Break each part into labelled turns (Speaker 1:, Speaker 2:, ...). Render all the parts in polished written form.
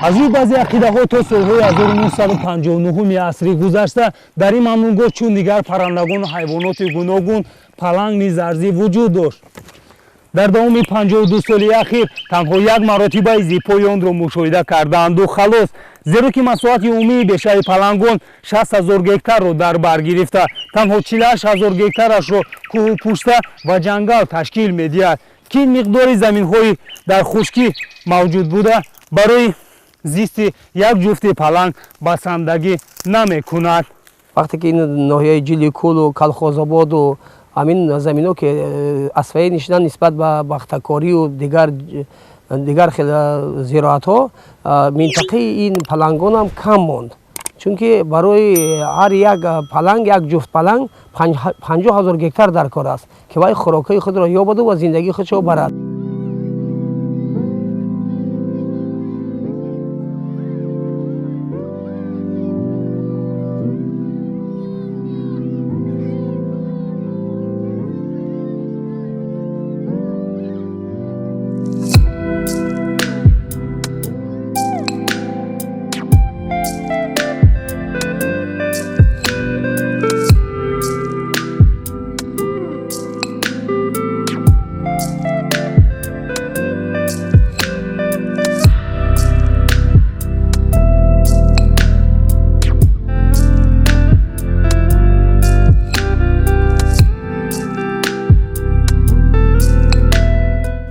Speaker 1: Аз рӯи баъзе ақидаҳо то солҳои 1959 асри гузашта дар ин мамнӯъгоҳ чун дигар паррандагону ҳайвоноти гуногун паланг низ арзӣ вуҷуд дошт. Дар давоми 52 соли ахир танҳо як маротибаи зипои онро мушоҳида кардаанду халос, зеро ки масоҳати умумии бешаи палангон 60 0 гектарро дар бар гирифта, танҳо 48 0 гектарашро кӯҳу пушта ва ҷангал ташкил медиҳад, ки ин миқдори заминҳои дар хушкӣ мавҷуд буда барои зисти як ҷуфти паланг басандагӣ намекунад.
Speaker 2: Вақте ки ин ноҳияи Ҷиликулу Калхозободу ҳамин заминҳо ки асфаи нишинанд нисбат ба бахтакорию дигар хел зироатҳо, минтақаи ин палангонам кам монд, чунки барои ҳар як паланг, як ҷуфт паланг 50 0 гектар дар кор аст, ки вай хӯрокҳои худро ёбаду ва зиндагии худшо барад.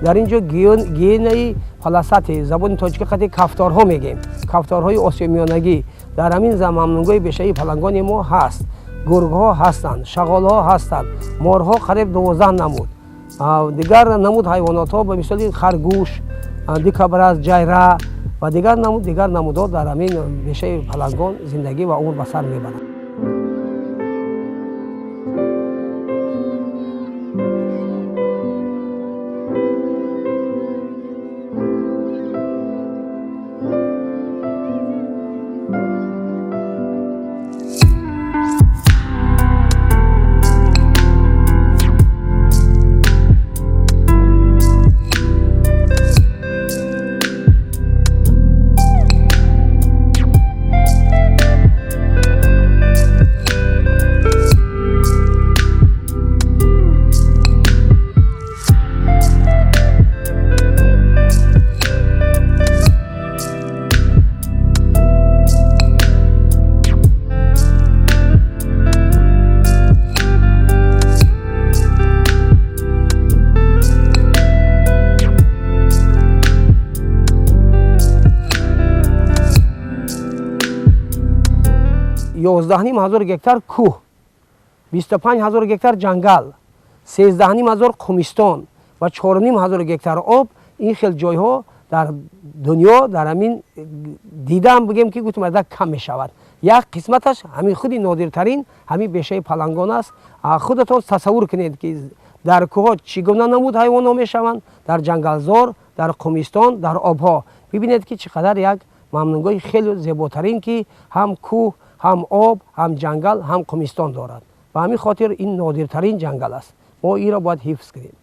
Speaker 2: Дар ин ҷо гиенаи полосатый, забони тоҷикӣ қати кафторҳо мегӯем, кафторҳои осиёмиёнагӣ дар ҳамин мамнӯъгоҳи бешаи палангони мо ҳаст. Гургҳо ҳастанд, шағолҳо ҳастанд, морҳо қариб 12 намуд, дигар намуд ҳайвонотҳо ба мисоли харгӯш, дикобраз, ҷайра ва дигар намудҳо дар ҳамин бешаи палангон зиндагӣ ва умр ба сар мебаранд. 11,5 ҳазор гектар кӯҳ, 25 ҳазор гектар ҷангал, 13,5 ҳазор қумистон ва 4,5 ҳазор гектар об. Ин хел ҷойҳо дар дунё дар ҳамин дидаам бигем ки гуфтем адад кам мешавад. Як қисматаш ҳамин худи нодиртарин ҳамин бешаи палангон аст. Худатон тасаввур кунед, ки дар кӯҳҳо чӣ гуна намуд ҳайвонҳо мешаванд, дар ҷангалзор, дар қумистон, дар обҳо. Бибинед, ки чӣ қадар як мамнӯъгоҳи хеле зеботарин, ки ҳам кӯҳ, ҳам об, ҳам ҷангал, ҳам қумистон дорад. Ба ҳамин хотир ин нодиртарин ҷангал аст, мо инро бояд ҳифз кунем.